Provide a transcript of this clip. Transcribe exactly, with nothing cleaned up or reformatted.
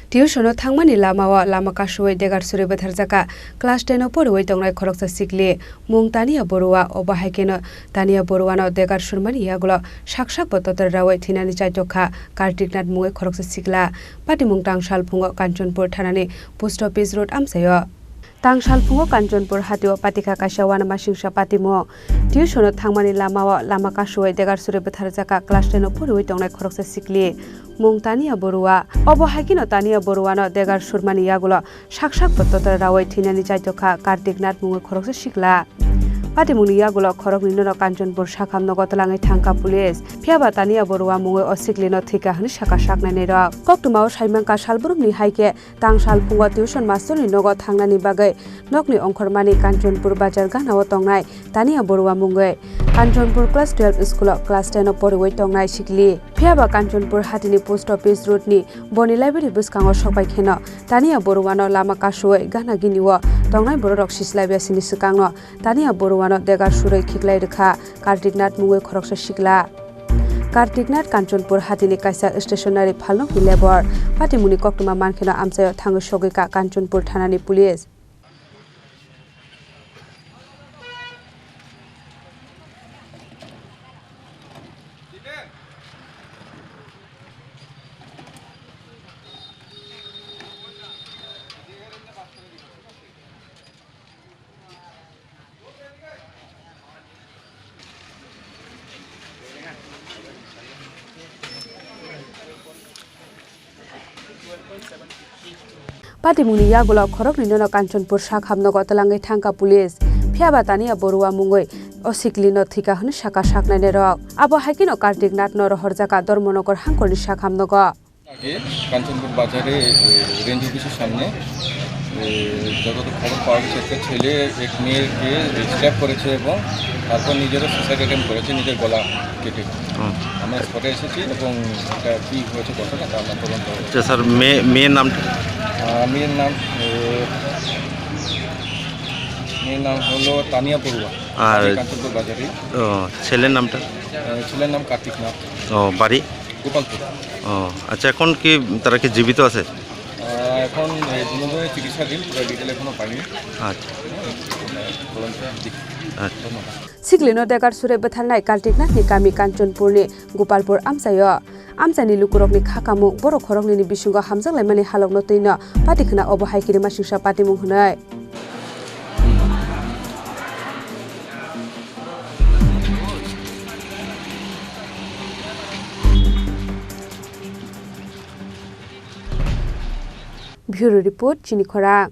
Tuition-o thangmani lamao lama kasuwi degar suri bwtharjakha class ten-o poriwi tongnai khoroksa sikli, mung Tania Borua. Obo hai kheno Tania Boruano degar surmani yagulo sak sakbo totor rawi thwinani chaitokha Kartik Nath mungwi khoroksa sikla. Patimung tangsal phungo Kanchanpur thanani post office road amchaio. Tangsal phungo Kanchanpur hatio patikha kaisa uanamasingcha patimung. Tuition-o thangmani lamao lama kasuwi degar suri bwtharjakha class ten-o poriwi tongnai khoroksa sikli, mung Tania Borua. Obo hai kheno Tania Boruano degar surmani yagulo sak sakbo totor rawi thwinani chaitokha Kartik Nath mungwi khoroksa sikla. Patimungni yagulo khoroknwino Kanchanpur sakham nogo twlangwi thangkha police. Phiyaba Tania Borua mungwi o siklino thwikha hwnwi sakha saknainai rok. Koktwmao saimangkha salbrumni hai khe tangsal phungo tuition mastorni nogo thangnani bagwi nokni ongkhormani Kanchanpur bazar ganao tongnai Tania Borua mungwi. Kanchanpur class twelve school-o class ten-o poriwi tongnai sikli. Phiyaba Kanchanpur hatini post office road-ni boni library bwskango sokbai kheno Tania Boruano lama kasuwi gana gini-o tongnai bororok sislaibiasini swkangno Tania Boruano degar surwi khiklai rwkha Kartik Nath mungwi khoroksa sikla. Kartik Nath Kanchanpur hatini kaisa stationery phalnokni labour. Patimungni koktwma mankheno amchaio thangwi sogwikha Kanchanpur thanani police. Patimungni yagulo khoroknwino Kanchanpur sakham nogo twlangwi thangkha police. Phiyaba Tania Borua mungwi o siklino thwikha hwnwi sakha saknainai rok. Abo hai kheno Kartik Nathno rohorjakha Dharmanagar hangkorni sakham nogo. আগে কাঞ্চনপুর বাজারে, এ, রেঞ্জ অফিসের সামনে, এ, যতদূর খবর পাওয়া গেছে, একটা ছেলে এক মেয়েকে রেপ করেছে এবং তারপর নিজেরও সুসাইড অ্যাটেম্প করেছে নিজের গলা কেটে। হুম। আমরা স্পটে এসেছি এবং এটা কী হয়েছে ঘটনা, তা আমরা তদন্ত করছি। আচ্ছা স্যার, মেয়ে, মেয়ের নামটা? আহ, মেয়ের নাম, এ, মেয়ের নাম হলো তানিয়া বড়ুয়া, আর বাড়ি কাঞ্চনপুর বাজারে। ও, ছেলের নামটা? এ, ছেলের নাম কার্তিক নাথ। ও, বাড়ি? গোপালপুর। ও, আচ্ছা, এখন কি তারা কি জীবিত আছে? আহ, এখন, এ, দুজনে চিকিৎসাধীন, পুরো ডিটেল এখনো পাইনি। আচ্ছা। তদন্ত দিক। আচ্ছা। ধন্যবাদ। Siklino degar sure bwtharnai Kartik Nathni kami Kanchanpurni Gopalpur amchaio. Amchaini lukurokni kha kamung borok khoroknwini bisingo hamjaklaimani halokno twino patikhwna obo hai kirimasingcha patimung hwnwi. Bureau Report, Chini Khorang.